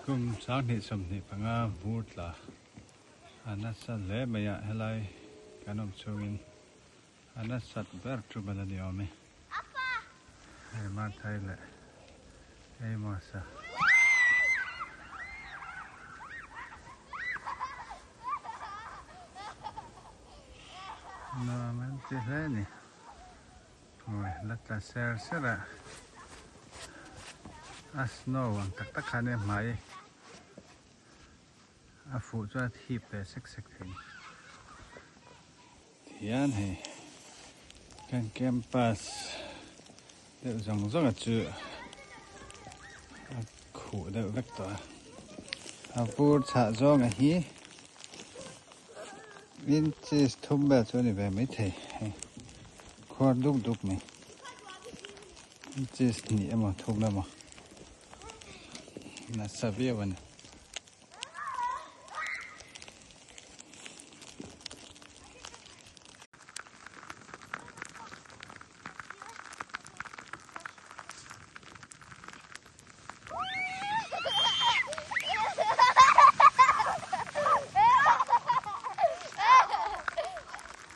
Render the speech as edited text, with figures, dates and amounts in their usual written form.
Kum 2025 vur tla a nasa hle mai a, helai kan awm chhungin a nasat ber chu bal a ni awm e. Hei Martha-i leh Amos-a. Nuam an ti hle a ni. Awi la tla ser ser a a snow ang tak tak khan e hmai a fuh chuan a thip ve sek sek thei a ni. Tihian hei kan campus deuh zawng zawng a chu a khuh deuh vek tawh a a vur chhah zawng a hi Inches thum vel chu a ni ve maithei hei khuar duk duk mai inches hnih emaw thum emaw nasa viau a ni.